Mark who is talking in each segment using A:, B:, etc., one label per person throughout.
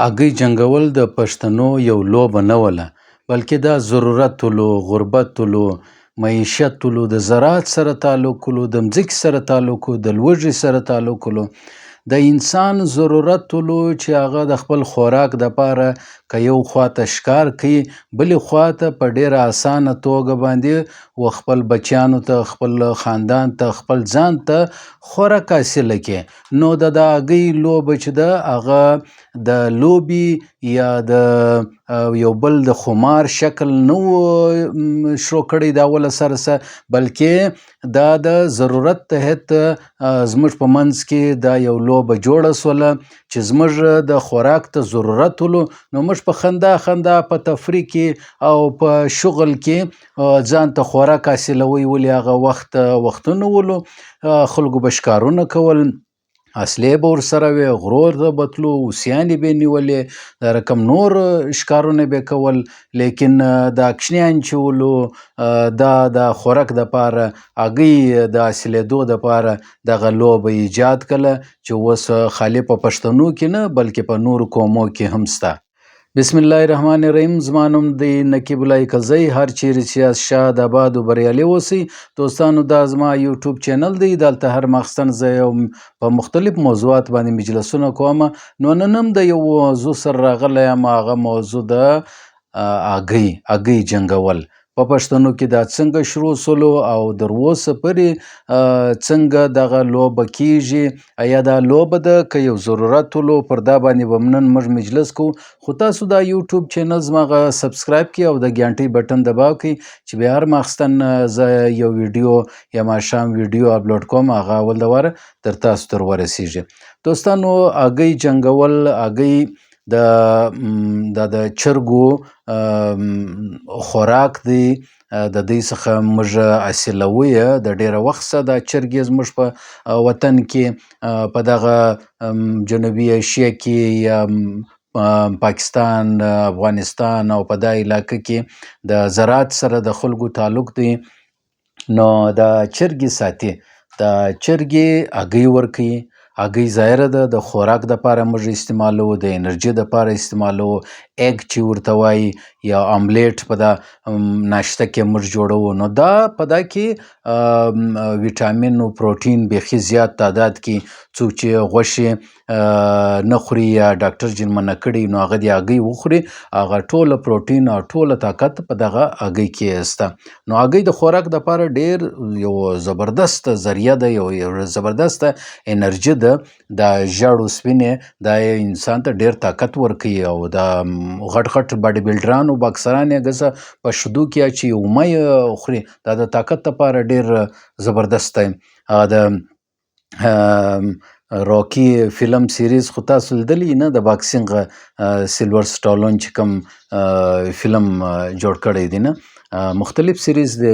A: هګۍ جنګول د پښتنو یو لوبه نه وله، بلکې دا ضرورت ولو، غربت ولو، معیشت ولو، د زراعت سره تعلق ولو، د مځکې سره تعلق، د لوږې سره تعلق ولو، د انسان ضرورت ولو چې هغه د خپل خوراک دپاره که یو خواته ښکار کوي، بلې خواته په ډېره اسانه توګه باندې و خپل بچیانو ته، خپل خاندان ته، خپل ځان ته خوراک حاصله کړي. نو د هګۍ لوبه چې ده، هغه د لوبې یا د یو بل د خمار شکل نه و شروع کړی د اوله سره سره، بلکې دا د ضرورت تحت زموږ په منځ کې دا یو لوبه جوړه شوله چې زموږ د خوراک ته ضرورت ولو، نو موږ په خندا خندا، په تفریح کې او په شغل کې ځان ته خوراک حاصلوي. ولې هغه وخت وختونه ولو، خلکو به ښکارونه کول، اصلې به ورسره وې، غرو ته به تلو، هوسیانې به یې نیولې، دا رقم نور ښکارونه به یې کول. لیکن دا کوچنیان چې ولو، دا د خوراک دپاره، هګۍ د حاصلېدو دپاره دغه لوبه ایجاد کړله چې اوس خالي په پښتنو کې نه، بلکې په نورو قومو کې هم شته. بسم الله الرحمن الرحیم. زما نوم دی نقیب الله کزی. هر چیرې چې یاست، ښاد، آباد او بریالي اوسئ. دوستانو، دا زما یوټیوب چینل دی. دلته هر ماخستن زه یو په مختلف موضوعات باندې مجلسونه کوم. نو نن هم د یو موضوع سره راغلی یم. هغه موضوع ده هګۍ جنګول په پښتنو کې، دا څنګه شروع شولو او در اوسه پورې څنګه دغه لوبه کیږي. ایا دا لوبه ده که یو ضرورت ولو؟ پر دا باندې به نن موږ مجلس کوو. خو تاسو دا یوټیوب چینل زما subscribe کړئ او د ګانټۍ بټن دباو کړئ چې بیا هر ماخستن زه یو ویډیو یا ماښام ویډیو اپلوډ کوم، هغه اول د واره تر تاسو تر ورسیږي. دوستانو، هګۍ جنګول، هګۍ د چرګو خوراک دی. د دوی څخه موږ حاصلوو یې د ډېره وخت څخه. دا چرګې زموږ په وطن کې، په دغه جنوبي ایشیا کې یا پاکستان، افغانستان او په دا علاقه کې د زراعت سره د خلکو تعلق دی، نو دا چرګې ساتي. دا چرګې هګۍ ورکوي. هګۍ ظاهره ده د خوراک دپاره موږ استعمالوو، د انرژي دپاره استعمالوو، egg چې ورته وایي یا املیټ په دا ناشته کې موږ جوړوو. نو دا په دا کې ویټامین او پروټین بیخي زیات تعداد کې. څوک چې غوښې نه خوري یا ډاکټر جن منع کړي، نو هغه دې هګۍ وخوري. هغه ټوله پروټین او ټوله طاقت په دغه هګۍ کې شته. نو هګۍ د خوراک دپاره ډېر یو زبردست ذریعه ده، یو زبردسته انرژي ده. دا ژړ او سپینې دا انسان ته ډېر طاقت ورکوي او دا غټ غټ باډي بلډران او باکسران یې ګزه په شیدو کې اچوي، اومه یې خوري. دا د طاقت لپاره ډېر زبردست دی. هغه د راکی فلم سیریز خو تاسو لیدلی نه، د باکسینګ، سلور سټالون چې کوم فلم جوړ کړی دی نه، مختلف سیریز دی،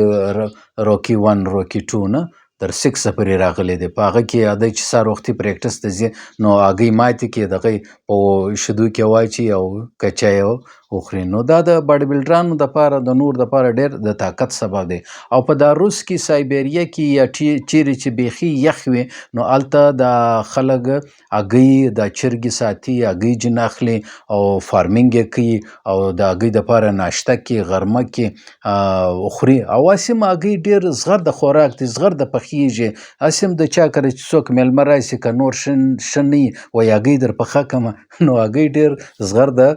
A: راکی 1، راکی 2 نه تر 6 پورې راغلی دی. په هغه کې دی چې سهار وختي practice ته ځي، نو هګۍ ماتې کړي، دغه په شیدو کې واچوي او کچه یې وخوري. نو دا د باډي بلډرانو دپاره، د نور دپاره ډېر د طاقت سبب دی. او په دا روس کې، سایبریا کې یا چیرې چې بیخي یخ وي، نو هلته دا خلک هګۍ، دا چرګې ساتي، هګۍ جن اخلي او farming یې کوي او د هګۍ دپاره ناشته کې، غرمه کې خوري. او هسې هم هګۍ ډېر زغرده خوراک دی، زغرده پخېږي. هسې هم د چا کره چې څوک مېلمه راشي، که نور ښه نه وي، وایي هګۍ در پخه کړمه. نو هګۍ ډېر زغرده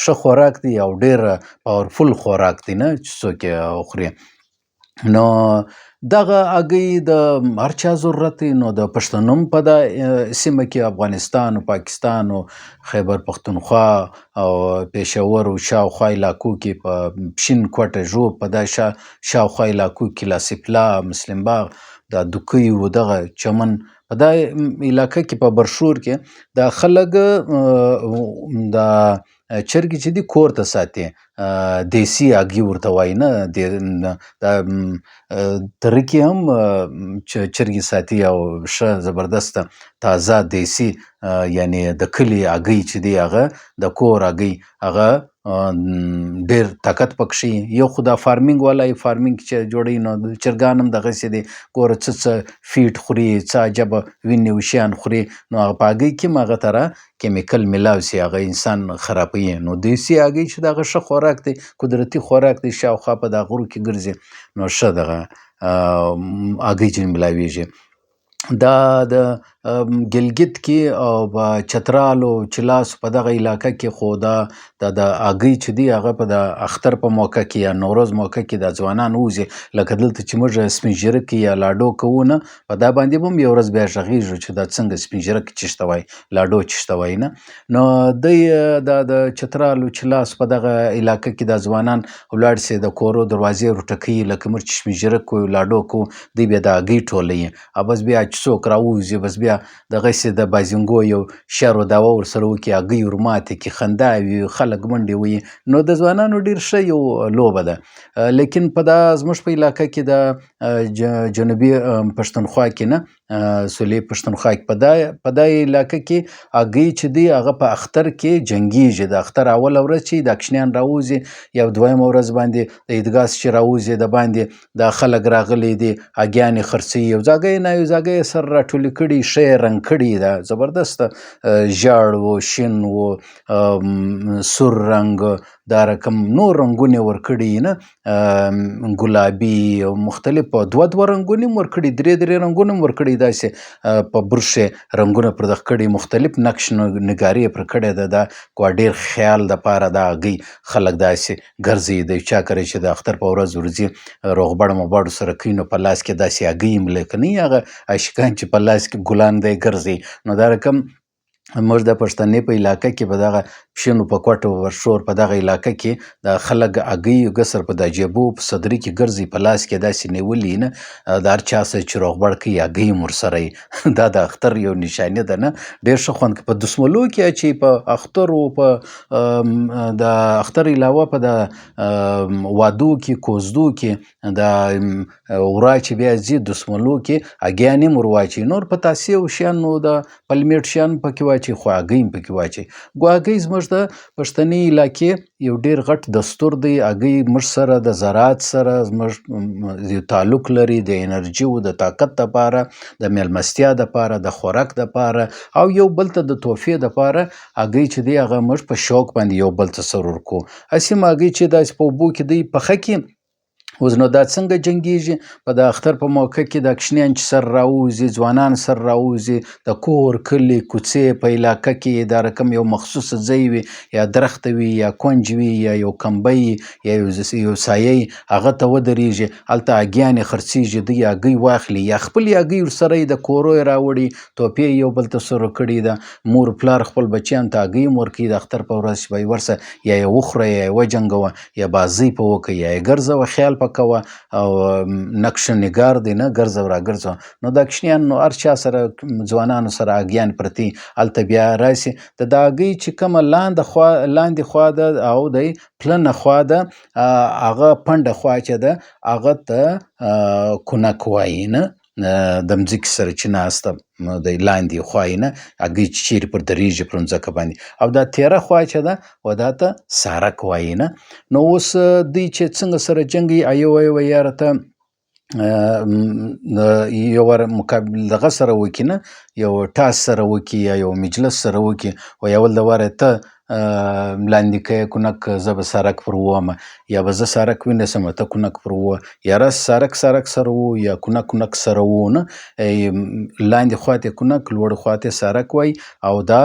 A: ښه خوراک دی او ډېر powerful خوراک دی نه چې څوک یې خوري. نو دغه هګۍ د هر چا ضرورت دی. نو د پښتنو په دا سیمه کې، افغانستان او پاکستان او خیبر پښتونخوا او پېښور او شاوخوا علاقو کې، په پښین، کوټه، ږوب، په دا شاوخوا علاقو کې، لاسپلا، مسلم باغ، دا دوکۍ و دغه چمن، په دا علاقه کې، په برښور کې دا خلک دا چرګې چې دي کور ته ساتي. دیسي هګۍ ورته وایي نه. دا تره کې هم چرګې ساتي او ښه زبردسته تازه دیسي، یعنی د کلي هګۍ چې دی، هغه د کور هګۍ، هغه ډېر طاقت پکښې. یو خو دا farming والا یې farming چې جوړوي، نو چرګان هم دغسې دي. ګوره څه څه feed خوري، څه عجبه وینې او شیان خوري، نو هغه په هګۍ کې هم هغه تره کیمیکل ملاو سي هغه انسان خرابوي. نو دیسي هګۍ چې دغه ښه خوراک دی، قدرتي خوراک دی، شاوخوا په دا غرو کې ګرځي، نو ښه دغه هګۍ چې ملاویږي. دا د ګلګت کې او په چترال او چلاس په دغه علاقه کې خو دا د هګۍ چې دی هغه په د اختر په موقع کې یا نوروز موقع کې دا ځوانان ووځي، لکه دلته چې موږ سپین ږیرکي یا لاډو کوو نه، په دا باندې به هم یو ورځ بیا غږېږو چې دا څنګه سپین ږیرکي چېرته وایي، لاډو چېرته وایي نه. نو دی دا د چترال او چلاس په دغه علاقه کې دا ځوانان ولاړ سي، د کورو دروازې ورټکوي، لکه موږ چې سپین ږیرک کوو لاډو کوو، دوی بیا د هګۍ ټولوي او بس بیا چې څوک راووځي بس بیا دغسې د بازینګو یو شعر و دعوه ورسره وکړي، هګۍ ورماتې کړي، خندا وي، خلک منډې وهي. نو د ځوانانو ډېر ښه یو لوبه ده. لیکن په دا زموږ په علاقه کې د جنوبي پښتونخوا کې نه، سویلي پښتونخوا کې په دا علاقه کې هګۍ چې دی هغه په اختر کې جنګیږي. د اختر اوله ورځ چې دا کوچنیان راووځي یا دویمه ورځ باندې د عیدګاه چې راووځي د باندې دا خلک راغلي دي، هګیانې خرڅوي، یو ځاګی نه یو ځاګی یې سره راټولې کړي، ښه یې رنګ کړي ده، زبردست ژیړ و، شین و، سور رنګ، دا رقم نور رنګونه یې ورکړي نه، ګلابي او مختلف دوه دوه رنګونه هم ورکړي، درې درې رنګونه هم ورکړي، داسې په برخې رنګونه پر دغه کړي، مختلف نقش نګاري یې پر کړې ده. دا ګوا ډېر خیال دپاره دا هګۍ خلک داسې ګرځي، د چا کره چې د اختر په ورځ ورځي روغبړ موبړ سره کوي، نو په لاس کې داسې هګۍ هم لکه نه هغه عاشقان چې په لاس کې ګلان دی ګرځي. نو دا رقم موږ د پښتنې په علاقه کې په دغه پښینو په کوټه ورشور په دغه علاقه کې د خلک هګۍ ګسر په د جیبو په صدري کې ګرځي، په لاس کې داسې نیولي نه، د هر چا سره چې روغبړ کوي هګۍ هم ورسره وي. دا د اختر یو نشاني ده نه، ډېر ښه خوند کوي. په دسملو کې اچوي، په اخترو په د اختر علاوه په د وادو کې کوزدو کې د ورا چې بیا ځي دسملو کې هګیانې هم ور واچوي، نور پتاسې او شیان نو د پلمیټ شیان پکې واچوي، خو هګۍ هم پکې واچوي. ګو هګۍ زموږ د پښتني علاقې یو ډېر غټ دستور دی. هګۍ موږ سره د زراعت سره زموږ یو تعلق لري، د انرژي او د طاقت دپاره، د میلمستیا دپاره، د خوراک دپاره او یو بل ته د تحفې دپاره هګۍ چې دی هغه موږ په شوق باندې یو بل ته سره ورکوو. هسې هم هګۍ چې داسې په اوبو کې دی پخه کړي، اوس نو دا څنګه جنګیږي؟ په د اختر په موقع کې دا کوچنیان چې سره راووځي، ځوانان سره راووځي، د کور کلي کوڅې په علاقه کې دا رقم یو مخصوص ځای وي، یا درخته وي، یا کونج وي، یا یو کمبی یا یو سایه وي، هغه ته ودرېږي، هلته هګیانې خرڅېږي، دوی هګۍ واخلي یا خپلې هګۍ ورسره یې د کورو یې راوړي، توپې یو بل ته سره کړي ده، مور پلار خپل بچیانو ته هګۍ هم ورکوي د اختر په ورځ چې به یې ورسه یا یې وخوره یا یې وجنګوه یا بازۍ په وکړه یا یې ګرځوه، خیال په کوه او نقش نګار دی نه، ګرځه راګرځه. نو دا کوچنیان نو هر چا سره ځوانانو سره هګیان پرتې، هلته بیا راسي د دا هګۍ چې کومه لاندې خوا ده او دی پلنه خوا ده، هغه پنډه خوا چې ده هغه ته کونک وایي نه، د مځکې سره چې ناسته د لاندې خوا یې نه، هګۍ چې چیرې پر درېږي پر مځکه باندې، او دا تیره خوا چې ده و دا ته سارک وایي نه. نو اوس دوی چې څنګه سره جنګوي، یو وایي یاره ته یو وار مقابل دغه سره وکړي نه، یو ټاس سره وکړي یا یو مجلس سره وکړي، وایي اول د واره ته لاندې کوې کونک، زه به سارک پر وومه، یا به زه سارک ونیسم ته کونک پر ووه، یا راس سارک سارک سره وو یا کونک کونک سره وو نه، لاندې خوا ته کونک لوړ خوا ته سارک وایي. او دا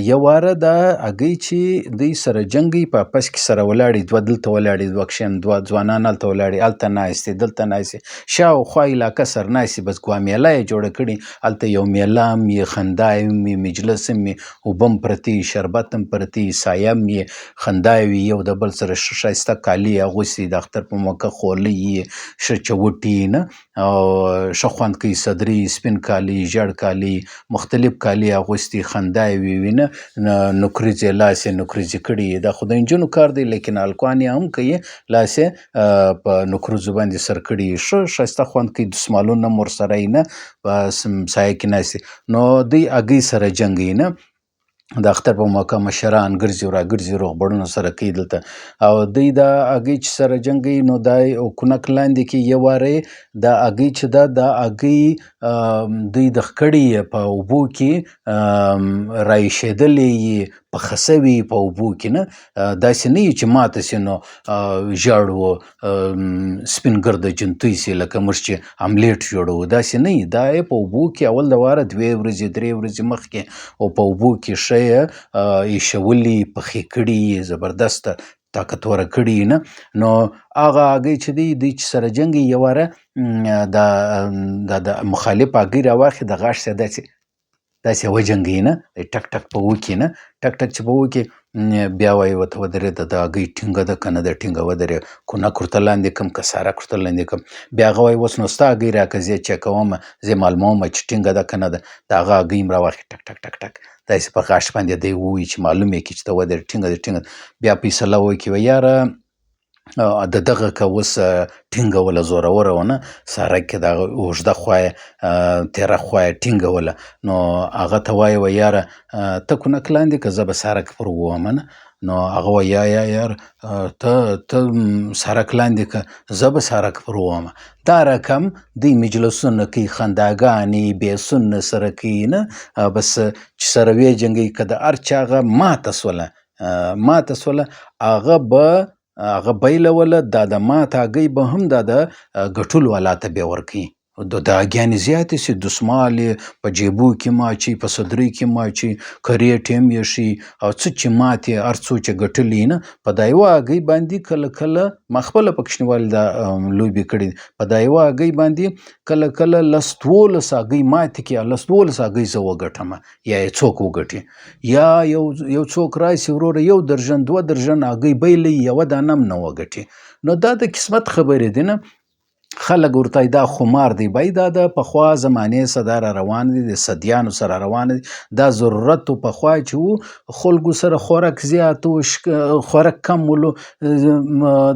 A: یو واره دا هګۍ چې دوی سره جنګوي په آپس کې سره ولاړي، دوه دلته ولاړي، دوه کښېن، دوه ځوانان هلته ولاړي، هلته ناست دي، دلته ناست دي، شاوخوا علاقه سره ناست دي، بس ګوا میله یې جوړه کړې، هلته یو میله هم وي، خندا هم وي، مجلس هم وي، اوبه هم پرتې وي، شربت هم پرتې وي، سایه هم وي، خندا وي، یو د بل سره ښه ښایسته کالي یې اغوستي، د اختر په موقع خولۍ یې، ښه چوټي یې نه، او ښه خوند کوي، صدرۍ، سپین کالي، ژیړ کالي، مختلف کالي اغوستي، خندا یې وي نه، نکریزې لاس یې نکریزې کړي، دا خو د نجونو کار دی لیکن هلکان یې هم کوي، لاس یې په نکریزو باندې سر کړي، ښه ښایسته خوند کوي، دستمالونه هم ورسره یې نه، په سایه کې ناست دي. نو دوی هګۍ سره جنګوي نه. د اختر په موقع مشران ګرځي او راګرځي، روغبړونه سره کوي دلته. او دوی دا هګۍ چې سره جنګوي نو دا کونک لاندې کې یو واره دا هګۍ چې ده دا هګۍ دوی د ښکړې یې په اوبو کې راایشېدلې یي، پخه سوې په اوبو کې، نه داسې نه وي چې ماته سي نو ژړ و سپین ګرده جنتوی سي لکه موږ چې املیټ جوړوو، داسې نه وي. دا یې په اوبو کې اول د واره دوې ورځې درې ورځې مخکې او په اوبو کې ښه یې ایشولي، پخې کړي یي، زبردسته طاقتوره کړي نه. نو هغه هګۍ چې دی دوی چې سره جنګوي یو واره دا د مخالف هګۍ راواخلي، د غاښ سره داسې داسې وجنګوي نه، ټک ټک په وکړي نه، ټک ټک چې په وکړي بیا وایي ورته ودرېده دا هګۍ ټینګه ده که نه ده ټینګه، ودرې کونک ورته لاندې کړم که سارک ورته لاندې کړم. بیا هغه وایي اوس نو ستا هګۍ راکړه، زه یې چکوم، زه یې معلوموم چې ټینګه ده که نه ده. د هغه هګۍ هم راواخلي ټک ټک ټک ټک داسې په غاښ باندې دی ووایي چې معلوم یې کړي چې ته ودرې ټینګه ده ټینګه ده. بیا فیصله وکړي وایي یاره د دغه که اوس ټینګه وله زوروره وه نه، سارک کې دغه اوږده خوا یې تېره خوا یې ټینګه وله، نو هغه ته وایي وایي یاره ته کونک لاندې که زه به سارک پر ووهم نه. نو هغه وایي یا یا یار ته ته سارک لاندې که زه به سارک پر ووهم. دا رقم دوی مجلسونه کوي، خنداګانې بیسونه سره کوي نه، بس چې سره ویې جنګوي که د هر چا هغه ماته سوله، ماته سوله هغه به هغه بایلوله، دا د ماته هګۍ به هم دا د ګټلو والا ته بیا ورکوي. د هګیانې زیاتې سي، دستمال یې په جیبو کې هم اچوي، په صدرۍ کې هم اچوي، کریټ یې هم ایښي او څه چې ماتې هر څو چې ګټلي نه په دا یوه هګۍ باندې کله کله ما خپله په کوچنیوالي دا لوبې کړي، په دا یوه هګۍ باندې کله کله لس دولس هګۍ ماتې کړي، لس دولس هګۍ زه وګټم یا یې څوک وګټي، یا یو څوک راشي وروره یو درژن دوه درژن هګۍ بایلي یوه دانه هم نه وګټي. نو دا د قسمت خبرې دي نه، خلک ورته دا خمار دی، بای دا د پخوا زمانې څخه دا را روان دي، د صدیانو سره روان دي. دا ضرورت و پخوا چې و خلکو سره خوراک زیات و، خوراک کم ولو،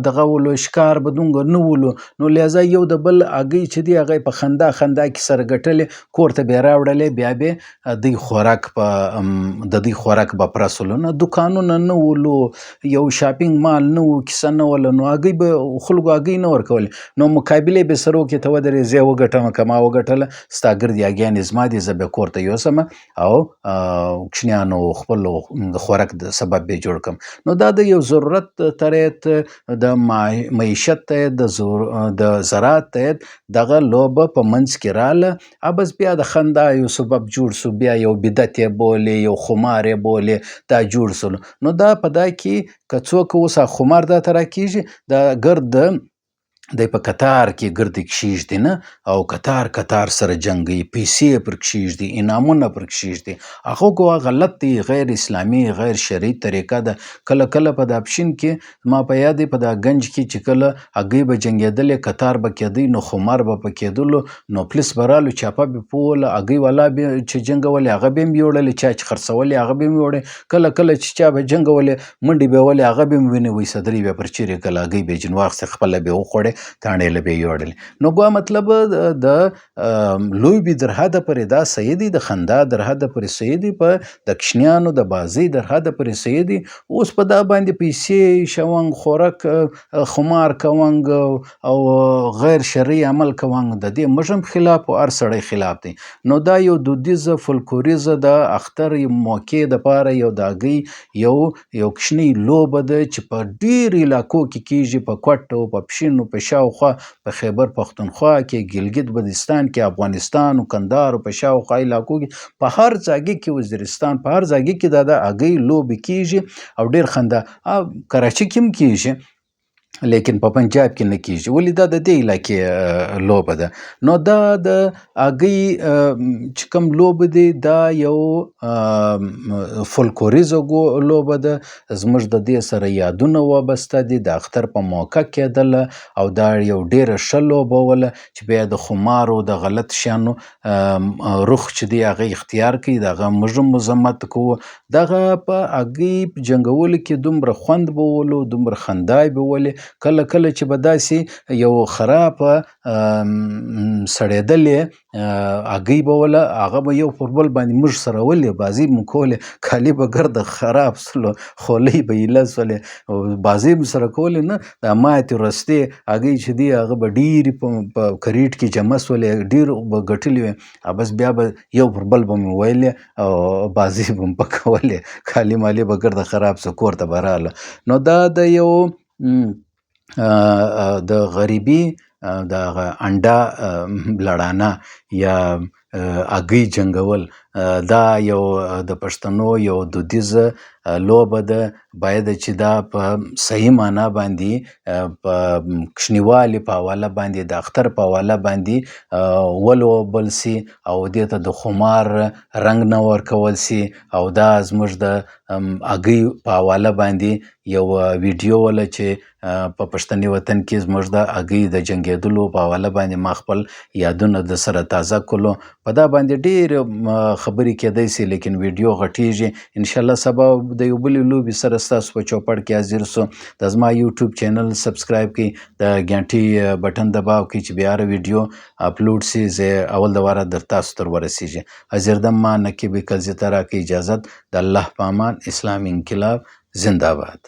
A: دغه ولو، ښکار به دومره نه ولو، نو لهذا یو د بل هګۍ چې دی هغه یې په خندا خندا کې سره ګټلې، کور ته به یې راوړلې، بیا به دوی خوراک په د دوی خوراک به پوره سولو. نو دوکانونه نه ولو، یو شاپینګ مال نه و، کیسه نه وله، نو هګۍ به خلکو هګۍ نه ورکولې، نو مقابلې به سره وکړي، ته ودرې زه یې وګټم که ما وګټله ستا ګردې هګیانې زما دي، زه به کور ته یوسم او کوچنیانو خپل د خوراک د سبب به جوړ کړم. نو دا د یو ضرورت تریت، د معیشت تریت، د زراعت تریت دغه لوبه په منځ کې راله. بس بیا د خندا یو سبب جوړ سو، بیا یو بدعت یې بولې، یو خمار یې بولې، دا جوړ سولو. نو دا په دا کې که څوک اوس خمار دا ته راکېږي، دا ګرد دی په کتار کې ګردې کښېږدي نه، او کتار کتار سره جنګوي، پیسې یې پر کښېږدي، انعامونه پر کښېږدي. هغه ګوا غلط دی، غیر اسلامي غیر شرعي طریقه ده. کله کله په دا پښین کې ما په یاد دی، په دا ګنج کې چې کله هګۍ به جنګېدلې، کتار به کېدی، نو خمار به په کېدلو، نو پولیس به رالو، چاپه به په ووله، هګۍ والا به چې جنګولې هغه به هم یوړلې، چا چې خرڅولې هغه به هم یوړې، کله کله چې چا به جنګولې منډې به ولې هغه به هم ویني، وایي صدرۍ به پر چیرې کله هګۍ به یې جن واخیستې، خپله به یې وخوړې، تاڼې له به یې یوړلې. نو ګوا مطلب د لوبې در حده پورې دا صحیح دی، د خندا در حده پورې صحیح دی، په د کوچنیانو د بازۍ در حده پورې صحیح دی. اوس په دا باندې پیسې شونګ، خوراک خمار کوونګ او غیر شرعي عمل کوونګ، د دې موږ هم خلاف او هر سړی خلاف دی. نو دا یو دودیزه فولکوریزه د اختر موقع دپاره یو د هګۍ یو کوچنۍ لوبه ده چې په ډېرو علاقو کې کېږي، په کوټه او په پښین او په شاوخوا په خیبر پښتونخوا کې، ګلګت بلتستان کې، افغانستان او کندهار او په شاوخوا علاقو کې، په هر ځای کې، وزیرستان په هر ځای کې دا د هګۍ لوبې کېږي او ډېر خندا. کراچۍ کې هم کېږي، لیکن په پنجاب کې نه کېږي، ولې دا د دې علاقې لوبه ده. نو دا د هګۍ چې کوم لوبه دی دا یو فولکوریزه لوبه ده، زموږ د دې سره یادونه وابسته دي، د اختر په موقع کېدله او دا یو ډېره ښه لوبه وله چې بیا د خمارو د غلط شیانو رخ چې دی هغه اختیار کوي، د هغه موږ هم مذمت کوو. دغه په هګۍ جنګولو کې دومره خوند به ولو، دومره خندا به ولې، کله کله چې به داسې یو خرابه سړېدلې هګۍ به وله، هغه به یو پر بل باندې موږ سره ولې بازۍ مو کولې، کالي به ګرده خراب سولو، خولۍ به ایله سولې او بازۍ مو سره کولې. نه دا ماتې رستې هګۍ چې دي هغه به ډېرې په کریټ کې جمع سولې، ډېر به ګټلې وې، بس بیا به یو پر بل به مو ویلې او بازۍ به مو په کولې، کالي مالي به ګرده خراب سو، کور ته به راغله. نو دا د یو د غریبي د هغه انډه لړانه یا هګۍ جنګول دا یو د پښتنو یو دودیزه لوبه ده. باید چې دا په صحیح معنا باندې په کوچنیوالي په حواله باندې د اختر په حواله باندې ولوبل سي او دې ته د خمار رنګ نه ورکول سي. او دا زموږ د هګۍ په حواله باندې یو ویډیو وله چې په پښتني وطن کې زموږ د هګۍ د جنګېدلو په حواله باندې ما خپل یادونه د سره تازه کړو. په دا باندې ډېرې خبرې کېدای سي لیکن ویډیو غټېږي. انشاءالله سبا د یو بلې لوبې سره ستاسو په چوپړ کې حاضر سو. د زما یوټیوب چینل سبسکرایب کړئ، د ګنټې بټن دباو کړئ چې بیا هره ویډیو اپلوډ سي زه اول د واره در تاسو تر ورسېږي. حاضر دم ما نقیب کلزي ته راکړئ اجازت. د الله په امان. اسلامي انقلاب زنده‌باد.